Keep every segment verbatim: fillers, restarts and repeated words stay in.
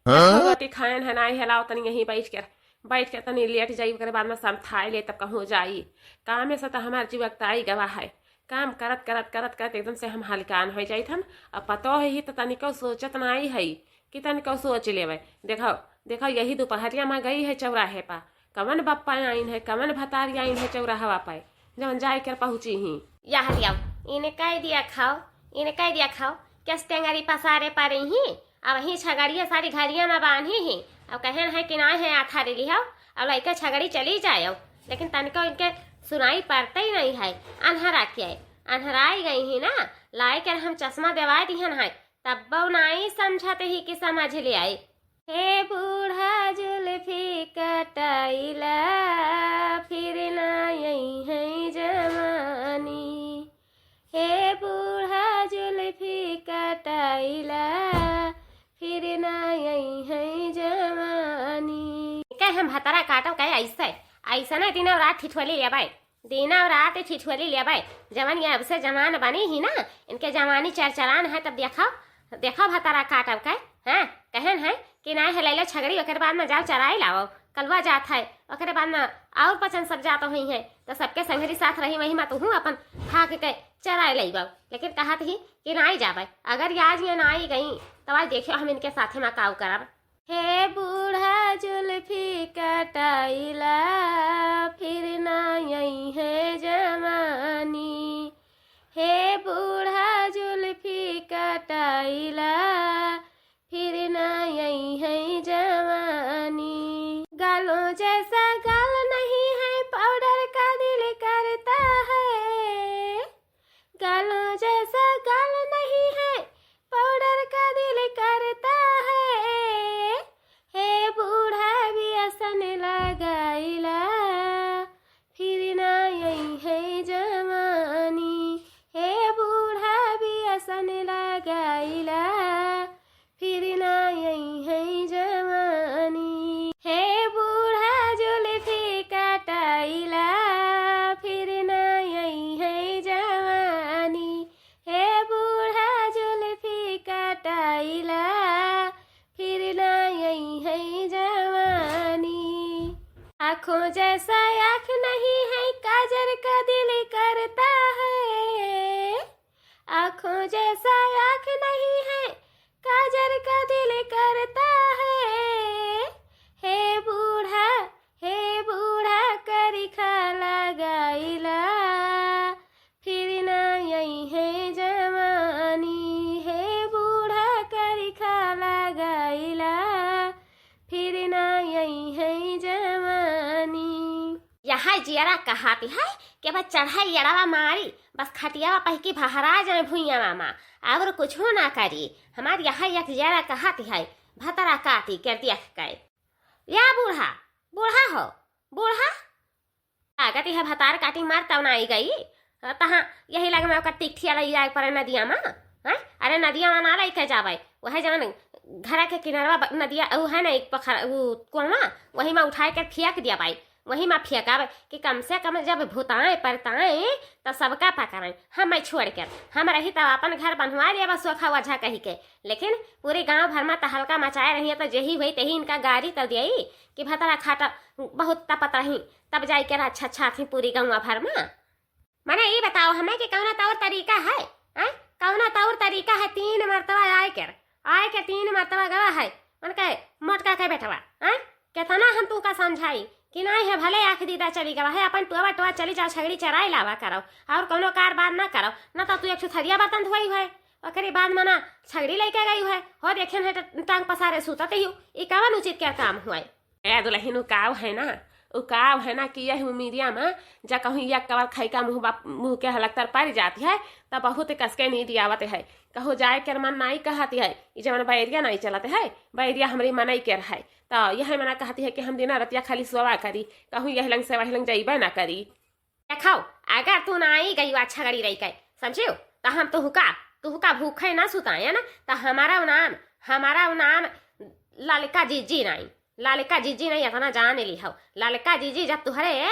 हाँ? रोटी खाएन है, नाई है, लाओ तनी यहीं बैठ के, बैठ के तनी लेट जाई, ओकरे बाद में समथाई ले, तब कहूँ जाई। काम में से तो हमार जीव अकताई गवा है। काम करत, करत, करत, करत एकदम से हम हलकान हो जाइत हन। अब पतो है ही तो तनिको सोचत नाई है कि तनिको सोच लेवे। देखो, देखो, यही दोपहरिया में गई है चौराहे पा, कवन बप्पा आइन है, कवन भतारी आइन है चौराहवा पे, जवन जाए कर पहुँची ही। यह दियाओ, इनका दिया खाओ, इनका दिया खाओ, कस टेंगरी पसारे पड़ी ही। अब ही छगड़िया सारी घरिया में बांधी ही। अब कहन है कि नाई है आथा रे लिहाओ, अब लइका छगड़ी चली जायो, लेकिन तनिको इनके सुनाई पड़ते ही नहीं है। अन्हरा के, अन्हराई गई ही ना, लाई कर हम चश्मा देवाई दिहन है, तब्बो नाई समझत ही कि समझ ले आई। हे बूढ़ा जुल्फी कटाइला, फिर ना अइहैं जवानी। हे बूढ़ा जुल्फी कटाइला, फिर ना अइहैं जवानी। कहे हम भतरा काटब कहे ऐसे, ऐसे ना दिन और रात ठिठुअली लेबै, दिन और रात ठिठुअली लेबै। जवन ये अब से जवान बनी ही ना, इनके जवानी चरचरान है, तब देखो, देखो भतरा काटब कहे, हाँ, कहन है कि नाई है लैलो छगड़ी, ओकरे बाद में जाओ चराई लाओ, कलवा जात है, ओकरे बाद में और पचन सब जात हुई है, तो सबके संगरी साथ रही, वही में तुहूँ अपन भाग के चराई लइबो। लेकिन कहत ही कि नाई जाबै, अगर ये आज ये नाई गई, तो आज देखियो हम इनके साथे में काऊ करब। हे बूढ़ा जुल्फी कटाइला, फिर ना अइहैं जवानी। हे बूढ़ा जुल्फी कटाइला, फिर ना अइहैं जवानी। गालों जैसा गाल नहीं है, पाउडर का दिल करता है। गालों जैसा गाल नहीं है, पाउडर का दिल करता है। हे बूढ़ा व्यसन लगाइला, फिर ना अइहैं जवानी। हे बूढ़ा व्यसन लगाइला, फिर ना अइहैं जवानी। हे बूढ़ा जुल्फी कटाइला, फिर ना अइहैं जवानी। हे बूढ़ा जुल्फी कटाइला, फिर ना अइहैं जवानी। आँखों जैसा आँख नहीं है, काजर का दिल करता है। आँखों जैसा आँख नहीं है, काजर का दिल करता है। हे बूढ़ा, हे बूढ़ा करिखा लगाइला, फिर ना अइहैं जवानी। हे बूढ़ा करिखा लगाइला, फिर ना अइहैं जवानी। यह जियरा कहाती है कि बस चढ़ाई यड़वा मारी, बस खटियावा पहिकी बहरा जाए भुइयावा मा, और कुछ ना करी। हमार यह एक जियरा कहाती है, भतरा काटी के देख के। या बूढ़ा, बूढ़ा हो, बूढ़ा। लागत यह भतार काटी मार तब ना आई गई। तहाँ यही लग में ओकर टिकठिया लई जाए पड़े नदिया मा। हैं? अरे नदिया मा ना लई के जावे, वह जवन घरा के किनारवा ब-, नदिया ऊ है ना एक पोखर, ऊ कुआं, वही मा उठाए के फेंक दिया बाई। वही मा फेंकावे कि कम से कम जब भूताए परताए तो सबका पकड़े, हम छोड़ के। हम रही तब अपन घर बनवा लिया बस सोखा वजह कही के, लेकिन पूरे गांव भर मा तहलका मचाए रही है तो जेही हुई तेही इनका गारी तो दियाई कि भतरा खाटा बहुत तपत रही, तब जाई के अच्छा अच्छा थी पूरी गाँव भर मा। मने ई बताओ हमें कि कौनो तौर तरीका है, हैं? कौनो तौर तरीका है? तीन मर्तबा आए के, आए के तीन मर्तबा गवा है, उनके मोटका के बेटवा, हैं? केतना हम तुहका समझाई कि नाई है, भले आँख दीदा चली गवा है, अपन टोवा टोवा चली जाओ, छगड़ी चराई लावा करो, और कौनो कारबार ना करो, ना तो तू एक ठो थरिया बर्तन धोई है, ओकरे बाद मना छगड़ी लेके गई है, हो देखेन है ट-, टांग पसारे सूतत ही, ई कवन उचित के काम हुआ? ए दुलहिन, उ काव है ना, उ काव है ना कि यह उमिरिया मा जा कहूँ एक कवर खैका मुँह बा-, मुँह के हलकतर पड़ जाती है, तब बहुत कसके नींद आवत है। कहूँ जाए के मन नाई कहती है, ई जवन बैरिया नाई चलत है, बैरिया हमरी मनई के रहे, तो यह मना कहती है कि हम दिना रतिया खाली सोवा करी, कहूँ यह लंग से वह लंग जइबे ना करी। देखो, अगर तू नाई गई वा छगड़ी रही के, समझियो, तो हम तुहका, तुहका भूखे ना सुताए ना, तो हमारा नाम, हमारा नाम ललका जीजी नाई। ललका जीजी नहीं, इतना जान ली हो। ललका जीजी जब तुहरे,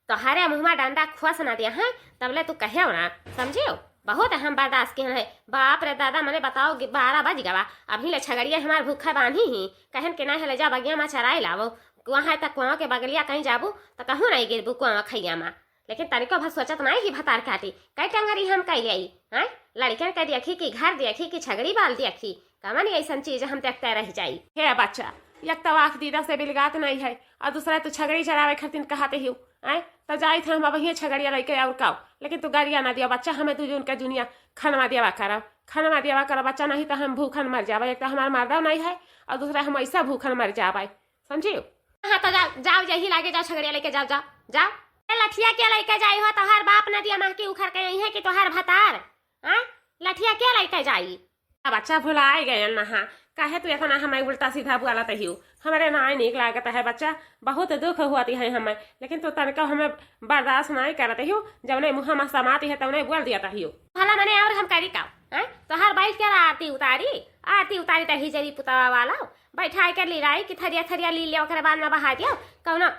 तुहरे मुँह मा डंडा खोस ना दिया है, तबले तू कहे ना, समझियो? बहुत हम बर्दाश्त किहन है। बाप रे दादा, मने बताओ, गि-, बारह बज गवा, अभी ले छगड़िया हमार भूखा बान्ही ही। कहन के नहीं है, ले जा बगिया मा चराई लावो। वहाँ तक कुआं के बगलिया कहीं जाबू, त कहूँ नहीं गिरबू कुआं खैया मा। लेकिन तनिको भर सोचत नहीं कि भतार काटी, कई टंगरी हम कई लेई, हैं? लड़कन के देखी कि घर देखी कि छगड़ी बाल देखी, कवन ऐसन चीज हम देखते रह जाई? हे बच्चा, एक तो आँख दीदा से बिलगात नहीं है, और दूसरा तू छगड़ी चरावे खातिर कहते हियो, हैं? तो जाइत है हम अब हियाँ छगड़िया लइके और काओ, लेकिन तू गरिया ना दिया बच्चा, हमें तू जून के दुनिया खनवा देवा करब, खनवा देवा करब बच्चा, नहीं तो हम भूखन मर जाबे। एक तो हमार मर्दा नहीं है, और दूसरा हम ऐसा भूखन मर जाबे, समझियो? हाँ, तो जाओ, जाओ, यही लागे जाओ, छगड़िया लेके जाओ, जाओ, जाओ। ए, लठिया के लेके जाई हो? तोहार बाप नदिया महकी उखर के यही है कि तोहार भतार? हाँ, लठिया के लेके जाई? अब अच्छा भुलाए गए नहा, काहे तू इतना हमें उल्टा सीधा बोलत हियो? हमरे नाय नीक लागत है बच्चा, बहुत दुख होती है हमें, लेकिन तू तनिको हमें बर्दाश्त नहीं करत हियो, जौने मुँह में समाती है तौने बोल दिया हियो। भला मने और हम करी का? हैं? तोहार बैठ के आरती उतारी, आरती उतारी त हिजरी पुतवा वाला, बैठाई के लिराई कि थरिया थरिया ली ले, ओकरे बाद में बहा दियो, कौनो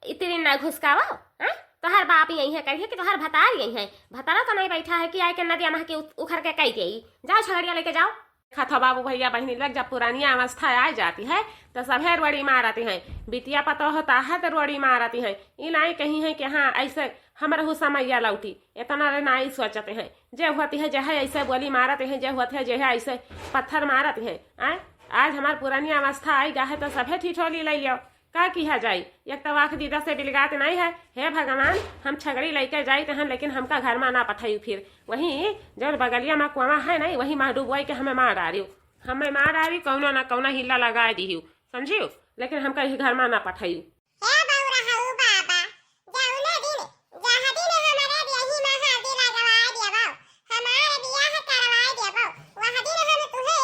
इतनी ना घुसकावा, हैं? तोहार बाप यही है करिए कि तोहार भतार यही है, भतारा तो नहीं बैठा है कि आए के नदिया महकी उत-, उखर के कई गई। जाओ छगड़िया लेके जाओ। खा थो बाबू भैया बहिनी लग जा, पुरानी अवस्था आ जाती है तो सभे रोड़ी मारती हैं, बिटिया पतोह होता है तो रोड़ी मारती हैं। ई नाई कही है कि हाँ ऐसे हमरहू समैया लौटी, इतना रे नाई सोचते हैं। जे होती है जहे ऐसे बोली मारते हैं, जे होती है जहे ऐसे पत्थर मारते हैं। आय, आज हमार पुरानी अवस्था आई गा है तो सभे ठिठोली ले लियो। का किहा जाई? एक तो आँख दीदा से बिलगात नहीं है। हे भगवान, हम छगड़ी लेके जाइत हन, लेकिन हमका घर मा ना पठाई। फिर वहीं जौन बगलिया मा कुआं है नहीं, वहीं मा डुबोई के हमें मार डारियो, हमें मार डारी, कौनो ना कौनो हिल्ला लगाए दिहियो, समझियो, लेकिन हमका यही घर मा ना पठाई। हे बौरा हऊ बाबा, जौने दिन, जहाँ दिन हमरे देही मा हरदी लगवाए देबो, हमार बियाह करवाए देबो, वह दिन हम तुहे,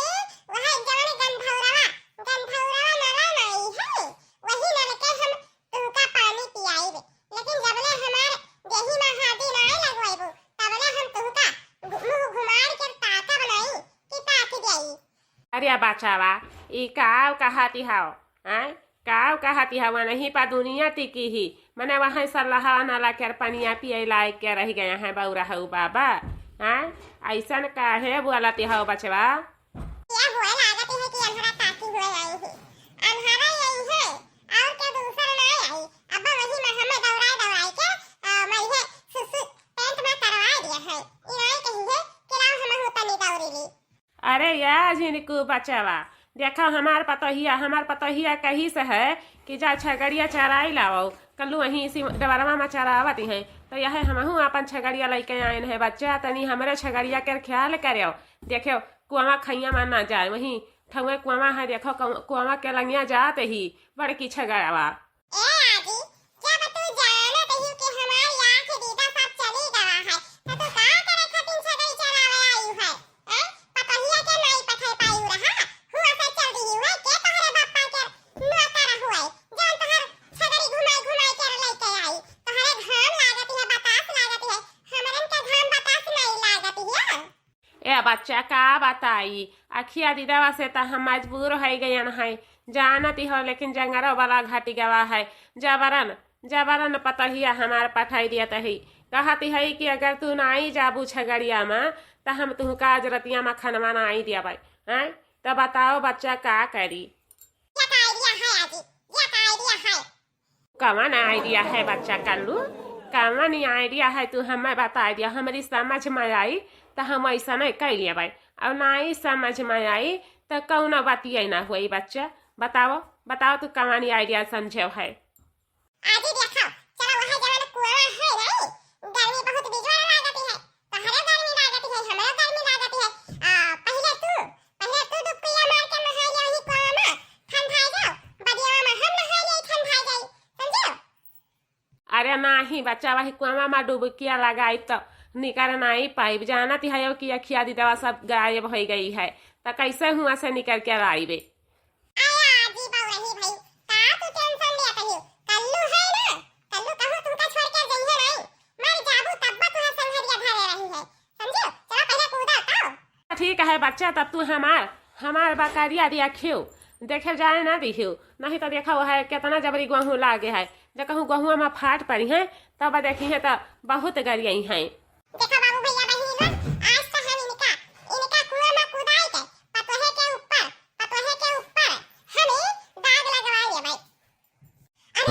वह जौन गंधौरवा, गंधौरवा नला नाई है, वही नल के हम तुहका पानी पियाइब, लेकिन जबले हमार देही मा हरदी नाई लगवाइबू, तबले हम तुहका घु-, मुँह घुमार के ताकब नाई कि ताकि जाई। अरे बचावा, ई काव कहती हव, आय? काव कहती हव, नहीं पा दुनिया टिकी ही, मने वहाँ सलहा नला के पनिया पिए लायक के रह गया है बौरा हऊ बाबा, आय? ऐसन काहे बोलती हव बचवा? ये हुए लागत है कि अन्हरा काकी हुए आई है। अन्हरा यही है, और के दूसर ना आई। अब वही में हमें दौड़ाए दौड़ाए के, आ, मैं ये सुसु टेंट में करवाए दिया है। इनाई कही है कि लाओ हम हो तनी दौड़ी ली। अरे या झिनकू बचवा, देखो हमार पतोहिया, हमार पतोहिया कही से है कि जा छगड़िया चराई लाओ। कल्लू वहीं इसी डबरवा में चरावत हैं, तो यह हमहू अपन छगड़िया लेके आए हैं बच्चा, तनी हमरे छगड़िया के ख्याल करो। देखो कुआवा खैया मा ना जाए, वहीं ठउए कुआवा है, देखो कउ-, कुआवा के लंगिया जात ही बड़की छगड़वा। ए आजी, जब तू जानत ही कि हमार आँख दीदा सब चली गवा है, तो तू का करे खातिर छगड़ी चरावे आई है? हैं? पतोहिया के नाई पठे पाई रहा, हुआ से चल दी हुए, के तोहरे बापा के नौकर हुए, जौन तोहर छगड़ी घुमाई घुमाई के लेके आई? तोहरे घाम लागत है, बतास लागत है, हमरन के घाम बतास नहीं लागत है। ए बच्चा, का बताई, अखिया दीदवा से त हम मजबूर होइ गयन है, जानती हो, लेकिन जंगरो वाला घटी गवा है। जबरन, जबरन पतोहिया हमार पठाई दियत है, कहती है कि अगर तू नाई जाबू छगड़िया मा, त हम तुहका आज रतिया मा खनवा नाई दियाबै। हैं? त बताओ बच्चा, का करी? ये का आइडिया है आजी? ये का आइडिया है? कवन आइडिया है बच्चा कल्लू? कवन आइडिया है, तू हमें बताई दिया, हमरी समझ में आई त हम ऐसा नहीं कइ लेबै, और नाई समझ में आई त कौनो बतिये ना होई बच्चा। बताओ, बताओ तू कवन आइडिया समझे है? आजी देखो, चलो वहाँ जवन कुआं है नहीं, गर्मी बहुत बेजोर लागत है, तोहरे गर्मी लागत है, हमरो गर्मी लागत है। आ, पहले तू, पहले तू डुबकिया मार के नहा ले वही कुआं में, ठंडा जाओ, बदिया में हम नहा ले ठंडा जाई, समझो? अरे नाही बच्चा, वही कुआं में डुबकिया लगाई तो निकर नहीं पाइब, जानत है कि अखिया दीदवा सब गायब हो गई है, तो कैसे हुआ से निकर के आइबे? अरे आजी बउरही भई, का तू टेंशन लेत ही? कल्लू है ना, कल्लू कहूँ तुमका छोड़ के जइहे नहीं। मर जाबू तब्बा तुहार संघरिया धरे रही है। समझियो? चलो पहले कूदा तो। ठीक है बच्चा, तब तू हमार, हमार बकरिया दिया खियो। देखे जाए ना दिहियो, नहीं तो देखा वो है कितना जबरी गेहूँ लागे है। जब कहूँ गेहूँ में फाट पड़ी है, तब देखी है तो बहुत गरियाई है। देखा बाबू भैया बहिनी लोग,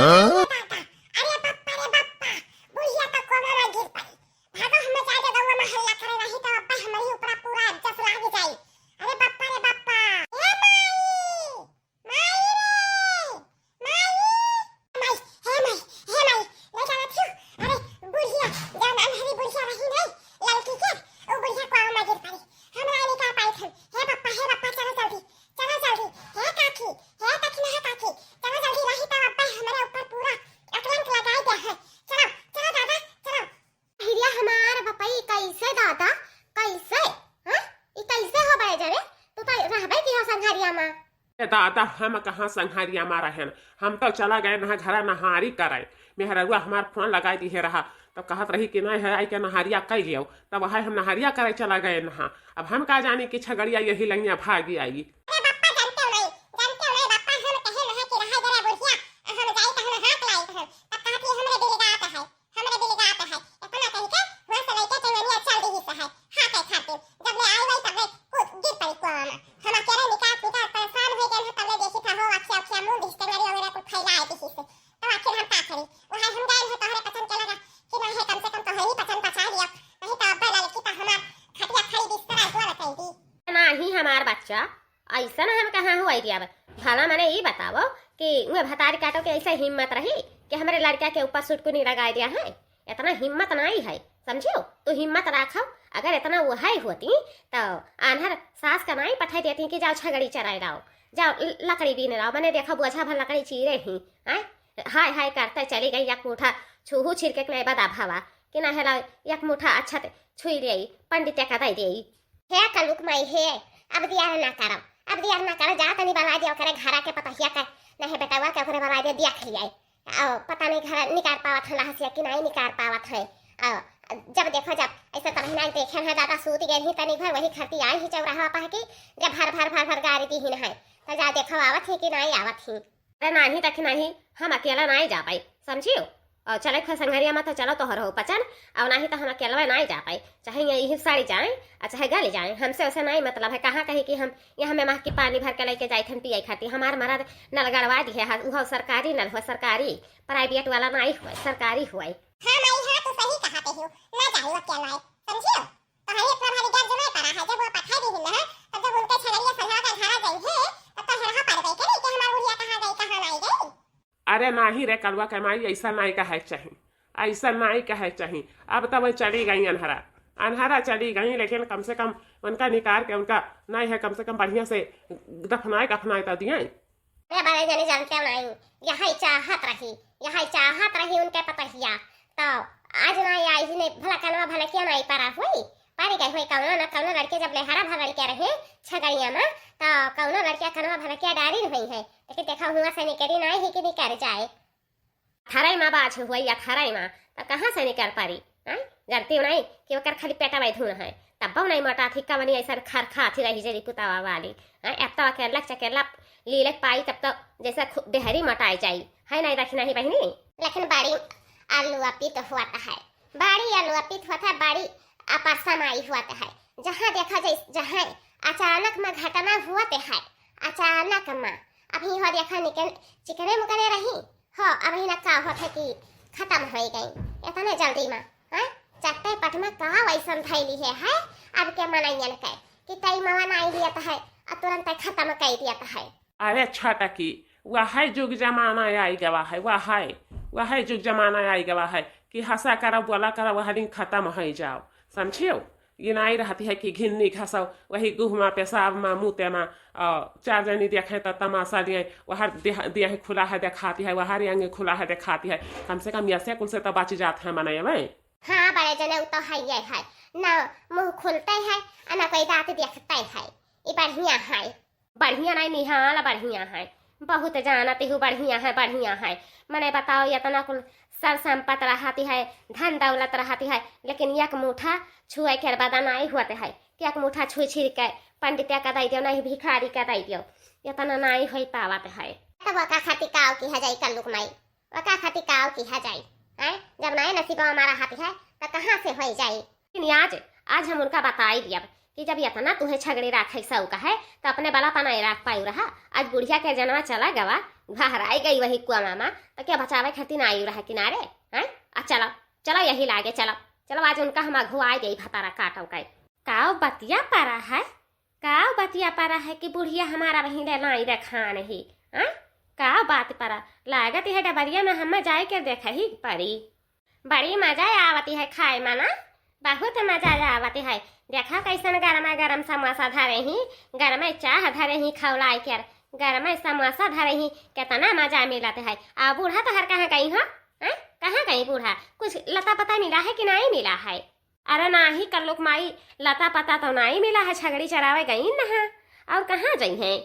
हाँ? अरे दादा, अरे बप्पा रे बप्पा, बुढ़िया तो कोमा मा गिर पड़ी। भागो, हमें जाए दे गौवा मा हल्ला करे, नहीं तो अब्बा हमरी ऊपर पूरा जस लाग जाई। अरे बप्पा रे बप्पा, ए माई, माई रे, माई, माई, हे माई, हे माई, ले जाना थियो। अरे बुढ़िया, जौन अन्हरी बुढ़िया रही नहीं, ललकी के, उ बुढ़िया कोमा मा गिर पड़ी। हम ना निकाल पाई थन। हे बप्पा, हे बप्पा, चलो जल्दी, चलो जल्दी। हे काकी, हे दखिनहा काकी, चलो जल्दी, नहीं तो अब्बा हमरे ऊपर पूरा अकलंक लगाई दे है। चलो, चलो दादा, चलो। हिरिया हमार बपई, कैसे दादा, कैसे? हाँ? ई कैसे हो बड़े जने? तू तो रहबे की हो संघरिया मा। ए दादा, हम कहाँ संघरिया मा रहेन? हम तो चला गए नहा घरा नहारी करे। मेहररुआ हमार फोन लगाई दिहे रहा, तो कहत रही कि नहीं है, आई के नहारिया कई लियो। तब वह हम नहारिया करे चला गए नहा। अब हम का जानी कि छगड़िया यही लंगिया भागी आई। अरे बप्पा, जानते हो नहीं, जानते हो नहीं बप्पा, हम कहे नहा कि रहा जरा बुढ़िया, हम जाई तो हम हाथ लाई तो हम। तब कहत रही हमरे दिल गात है। हमरे दिल गात है, इतना कही के वहाँ से लइके चंगनिया चल दिहिस है। हाँ, कहे खातिर जब ले आई वही तब ले कूद गिर पड़ी कुआं मा। हम अकेले निकाल निकाल परेशान हो गए हैं, तब ले देखी था हो अखिया अखिया मुंह दिस चंगनिया मेरे को फैला दिहिस। तो आखिर हम का करी? वहाँ हम गए हैं तोहरे पचन के लगा कि नहीं है, कम से कम तोहरे ही पचन पचा लिया, नहीं तो अब लड़की तो हमार खटिया खड़ी बिस्तर आज वाला कह दी। नाही हमार बच्चा, ऐसन हम कहाँ हुआई दिया बा? भला मने ई बतावो कि उहे भतारी काटो के ऐसे हिम्मत रही कि हमरे लड़का के ऊपर सुटकुनी लगाई दिया है? इतना हिम्मत नाई है, समझियो? तो हिम्मत राखो, अगर इतना वो है होती तो आन्हर सास का नाई पठाई देती कि जाओ छगड़ी चराई लाओ, जाओ ल-, लकड़ी बीन लाओ। मने देखो बोझा भर लकड़ी चीरे ही, आय हाय हाय करते चली गई, एक मुठा छूहू छिड़के के नहीं बदा भवा कि ना हेला, एक मुठा अच्छत छुई ले पंडित का दे दे। हे कलुक माई हे, अब दियार ना करब, अब दियार ना करब, जा तनी बला दे ओकरे घरा के पतहिया के, नहीं बेटवा के ओकरे बला दे, देख लिया। और पता नहीं घर निकार पावत है लहसिया कि नहीं निकार पावत है। और जब देखो जब ऐसे तब ही नहीं देखे हैं, ज्यादा सूत गए ही तनी घर, वही खरती आई ही चौराहा पा की, जब भर भर भर भर गारी दी ही नहीं, तो जा देखो आवत ही कि नहीं आवत ही। अरे नाही तक नाही, हम अकेला नाही जा पाई, समझियो? और चले खे संघरिया मा तो चलो तोहर हो पचन, और नाही तो हम अकेलवे नाही जा पाई। चाहे यही साड़ी जाए और चाहे गली जाए, हमसे उसे नाही मतलब है। कहाँ कही कि हम यहाँ में माँ की पानी भर के लेके जाए थन पिए खाती। हमार मरद नल गड़वा दिहे है, उहो सरकारी नल हो, सरकारी, प्राइवेट वाला नाही हुए, सरकारी हुए। हाँ माई, हाँ, तू सही कहा ते हो, ना जाई अकेलवे, समझियो? तोहरे इतना भारी गर्ज नहीं पड़ा है, जब वो पठाई दी हिन ना, तब जब उनके छगड़िया सजा के घरा गई है, तब तो हेरहा पड़ गई कि नहीं कि हमार बुढ़िया कहाँ गई, कहाँ नहीं गई। अरे नाही रे कलुआ के माई, ऐसा नाही कहे चाही, ऐसा नाही कहे चाही। अब तब चली गई अन्हरा, अन्हरा चली गई, लेकिन कम से कम उनका निकार के उनका नहीं है, कम से कम बढ़िया से दफनाए कफनाए तो दिए। अरे बड़े जने जानते हो नहीं, यही चाहत रही, यही चाहत रही उनके पतहिया। तो आज ना आई ही नहीं, भला कनवा भला क्या नहीं परा हुई, परी गई हुई कौनो न कौनो लड़के जब लेहरा भर लड़के रहे छगड़िया मा, तो कौनो लड़के कनवा भर लड़के डारी हुई है, लेकिन देखा हुआ से निकली नहीं है कि निकर जाए। अठारह मा बाझ हुई, अठारह मा, तो कहाँ से निकर पारी? हैं? जानती हो नहीं कि ओकर खाली पेटवा धुन है, तब नहीं मोटा थी, कवनी ऐसा खर खाती रही जरी पुतावा वाली। हैं? अब तो अकेला चकेला लीले पाई, तब तो जैसे खु-, देहरी मोटाई जाई, है नहीं, देखी नहीं बहनी? लेकिन बड़ी आलू अपीत हुआ है, बड़ी आलू अपीत हुआ है, बड़ी अपरसम आई हुआ है। जहाँ देखा जाए, जहाँ अचानक मा घटना हुआ है, अचानक मा। अभी हो देखा निकन चिकने मुकने रही, हो, अबही ना का होत है कि खतम होई गई इतने जल्दी मा, हैं? चट्टे पट मा का वैसन धैली है, है? अब के मनैयन के कि तई मवा नाई लियत है, आ तुरंत खतम कई दियत है। अरे छटकी, वह जुग जमाना आई गवा है, वह, वह जुग जमाना आई गवा है कि हंसा करा, बोला करा, वह दिन खतम होई जाओ, समझियो? ये नाई रहती है कि घिन्नी घसो, वही गुह मा, पेशाब मा, मूते मा, अ, चार जनी देखे तो तमाशा दिए, वहर देह, देह खुला है देखाती है, वहर अंग खुला है देखाती है। कम से कम यसे कुल से तो बच जात है मनई में। हाँ, बड़े जने उ तो है ये है, ना मुँह खुलते है, आ ना कोई दाँत देखते है, ये बढ़िया है। बढ़िया नहीं निहाल, बढ़िया है, बहुत जानत हूँ, बढ़िया है, बढ़िया है। मने बताओ, इतना कुल सर संपत रहती है, धन दौलत रहती है, लेकिन एक मुठा छुए के बदा नहीं होते है कि एक मुठा छुई छिर के पंडितिया का दई दियो, नहीं भिखारी का दई दियो, इतना नहीं हो पावत है। तब ओका खातिर काव किहा जाई कल्लुक माई, ओका खातिर काव किहा जाई, हैं? जब नहीं नसीबा हमारा हाथ है, तो कहाँ से हो जाई? लेकिन आज, आज हम उनका बताई दियब कि जब इतना तुहे छगड़ी राखे शौक है, तो अपने बला पा नहीं राख पायु रहा। आज बुढ़िया के जनवा चला गवा, भहराई गई वही कुआं मा, तो क्या बचावे खातिर आई रहा किनारे? हैं? आ चलो, चलो यही लागे, चलो, चलो आज उनका हम अघुआई देई भतारा काटो के। काव बतिया परा है, काव बतिया परा है कि बुढ़िया हमारा वहीं ले नाई देखान ही, हैं? काव बात परा? लागत है डबरिया मा हमें जाए के देखा ही परी। बड़ी मजा आवती है खाए मा ना, बहुत मजा आवती है। देखा कैसन गरमा गरम समोसा धरे ही, गरमे चाह धरे ही खौलाए के, गरमे समोसा धरे ही, कितना मजा मिलत है। आ बूढ़ा तोहर कहाँ गई हो? हैं? कहाँ गई बूढ़ा? कुछ लता पता मिला है कि नहीं मिला है? अरे नाही कल्लुक माई, लता पता तो नाही मिला है, छगड़ी चरावे गई न है, और कहाँ जइहैं?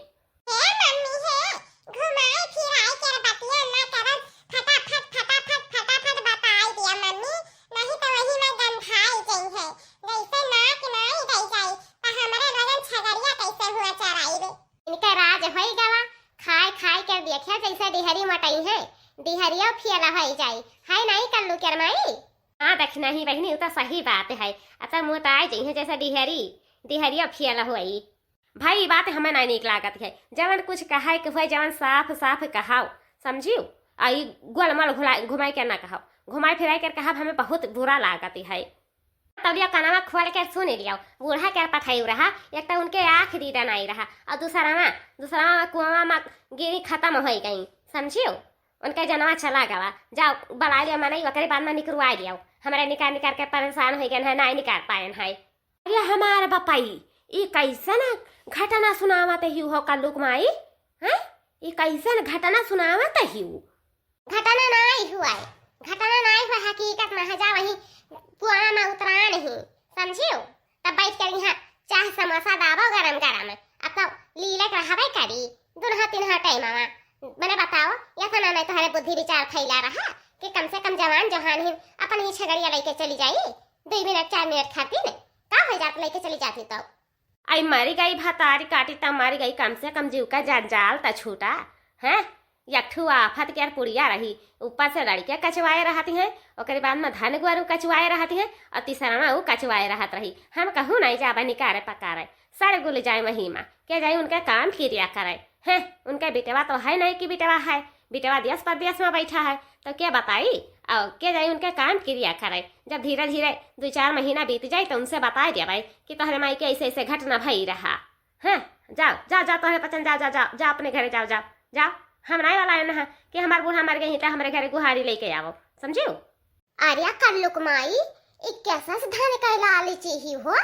हे मम्मी हे, घुमाए फिराए के बतिया ना करत, फटाफट, फटाफट, फटाफट बताई दिया मम्मी, नहीं तो वही में गंधाई जइहैं। जैसे नाक नाई दई जाई, तो हमरे लगन छगड़िया कैसे हुआ चराई रे? इनका राज होई गवा, खाए खाए के देखिया जैसे डिहरी मोटइहैं, डिहरियो फियला होई जाई, है नहीं कल्लू के माई? हाँ दखिनही बहिनी, उ तो सही बात है। अब तो मोटाए जइहैं जैसे डिहरी, डिहरिया फियला होई। भाई, ई बात हमें नहीं नीक लागत है। जवन कुछ कहे के होए, जवन साफ साफ कहाओ, समझियो? आ ई गोलमोल घुला-, घुमाई के ना कहाओ, घुमाई फिराई के कहब हमें बहुत बुरा लागत है। तब लियो कनवा खोल के सुन लियो, बूढ़ा के पठाई रहा, एक तो उनके आँख दीदा नहीं रहा, और दूसरा मा, दूसरा मा कुआं मा गिरी खत्म हो गई, समझियो? उनका जनवा चला गवा। जाओ, बला लिया मनई, ओकरे बाद मा निकरवाई लियाओ। हमरे निकार निकार के परेशान होइ गएन है, नाई निकार पाएन है। अरे हमार बपई, ई कैसन घटना सुनावत हिउ हो कल्लुक माई? हैं? ई कैसन घटना सुनावत हिउ? घटना नाई हुआ है, घटना नाई हुआ, हकीकत मा है। जा वही कुआं मा उतरान ही, समझियो? तब बैठ के यहाँ चाह समोसा दाबो गरम गरम, अब तो लीलक रहबे करी दुनहा तिनहा टाइमवा। मने बताओ, या तो ना मैं तोहरे बुद्धि विचार फैला रहा कि कम से कम जवान जोहान ही अपन ही छगड़िया लेके चली जाई, दुई मिनट चार मिनट खातिर का हो जात लेके चली जाती तो। आई मरी गई भतारी काटी त मरी गई, कम से कम जीव का जंजाल त छूटा। हैं? एक ठू आफत के पुड़िया रही, ऊपर से लड़के कचवाए रहती हैं, ओकरे बाद मा धन गुआरू कचवाए रहती हैं, और तीसरा मा ऊ कचवाए रहत रही। हम कहूँ नहीं जाबे निकारे पकारे, सड़ गुल जाए वही मा, के जाई उनके काम किरिया करे। हैं, उनके बिटवा तो है नहीं कि बिटवा है, बिटवा देश परदेश मा बैठा है, तो के बताई? और के जाई उनके काम किरिया करे। जब धीरे धीरे दुई चार महीना बीत जाई तो उनसे बताए देबे कि तोहरे माई के ऐसे ऐसे घटना भई रहा। हैं, जाओ, जाओ, जाओ, तोहरे पचन, जाओ, जाओ, जाओ, जाओ, अपने घरे जाओ, जाओ, जाओ। हम नाई वाला है ना कि हमार बूढ़ा मर गई तो हमरे घरे गुहारी लेके आवो, समझियो? अरे कल्लुक माई, ई कैसा से धन कैला आली चीही हो?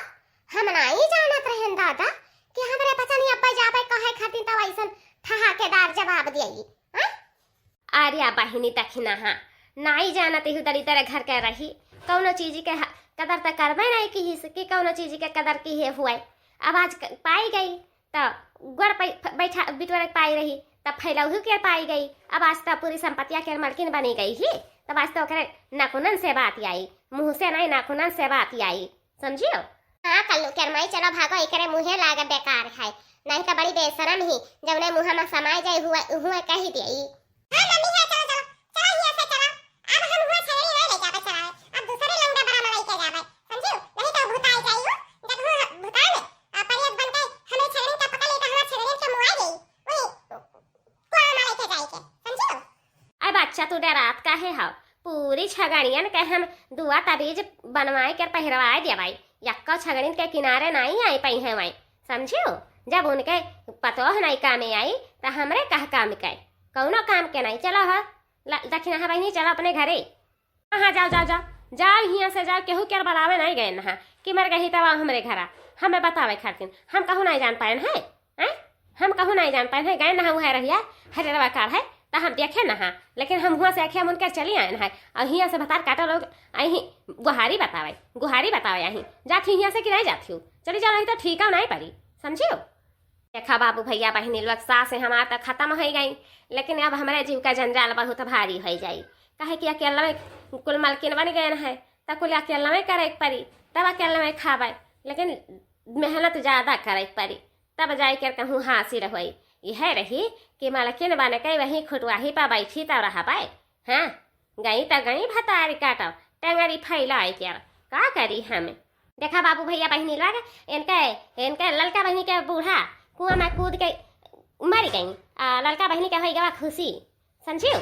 हम नाई जानत रहन दादा कि हमरे पचन अब्बा जाबे कहे खातिर तो ऐसन ठहाकेदार जवाब दियाई, हैं? अरे बहिनी दखिनहा, नाई जानत इहु दलिद्दर घर के रही, कौनो चीज के ह-, कदर त करबे नाई किहिस कि कौनो चीज के कदर किहे हुए। अब आज क-, पाई गई, त गोड़ पै-, फ-, बैठा बिटोरे के पाई रही, त फैलौहू के पाई गई। अब आज त पूरी संपत्तिया के मलकिन बनी गई ही, तब आज त ओकरे नाखूनन से बात आई, मुँह से नाई नाखूनन से बात आई, समझियो? हाँ कल्लू के माई, चलो भागो, एकरे मुँहे लागे बेकार है, नहीं त बड़ी बेशरम ही, जौने मुँह मा समाए जाए हुए, हुए कही देई। हाँ मम्मी, हाँ, चलो, चलो, चलो, हियाँ से चलो। अब हम हुआँ छगड़ी नाई ले जाबे चरावे, अब दूसरे लौंडा बड़ा मा लइके जाबे, समझियो? नहीं तो भुताई जाई हो, जब हुआँ भुताए में, आ, परियत बन के हमें छगड़िन का पकड़ ले, तो हमार छगड़िन के मुआई देई, वही कुआँ मा लइके जाई के, समझियो? अब अच्छा, तू डरात काहे हव? पूरी छगड़ियन के हम दुआ तबीज बनवाए के पहिरवाए देबई, यक्को छगड़िन के किनारे नाई आई पइहैं वहीं, समझियो? जब उनके पतोह नाई कामे आई, त हमरे कह काम के? कौनो काम के नाई। चलो हो, ल-, दखिनहा बहिनी, चलो अपने घरे। हाँ, हाँ, जाओ, जाओ, जाओ, जाओ, हियाँ से जाओ, केहू के बलावे नाई गएन हा कि मर गई तब आओ हमरे घरा, हमें बतावे खातिर। हम कहूँ नाई जान पाएन है, हैं? हम कहूँ नाई जान पाएन है, गएन हा उहै रहिया, हरेरवा काढ़े, त हम देखेन हा, लेकिन हम हुआँ से अखिया मुन के चली आएन है, और हियाँ से भतार काटो लोग, अहीं गुहारी बतावे, गुहारी बतावे अहीं, जात ही हियाँ से कि नाई जात ही, चली जाओ, नहीं तो ठीका नाई परी, समझियो? देखा बाबू भैया बहिनी लोग, सास हमार त खतम होइ गई, लेकिन अब हमरे जीव का जंजाल बहुत भारी होइ जाई, काहे कि अकेलवे कुल मलकिन बन गएन है, त कुल अकेलवे करे के परी, तब अकेलवे खाबे, लेकिन मेहनत ज्यादा करे के परी, तब जाए के कहूँ हासिल होई। यह रही कि मलकिन बन के वहीं खुटवाही पर बैठी त रहबे। हाँ, गई त गई भतारी काटो, टंगरी फैलाई के, का करी हम? देखा बाबू भैया बहिनी लोग, इनके, इनके ललका बहिनी के बूढ़ा कुआं में कूद के मरि गई। आ लड़का बहिनी के होइ गवा खुसी, समझिउ?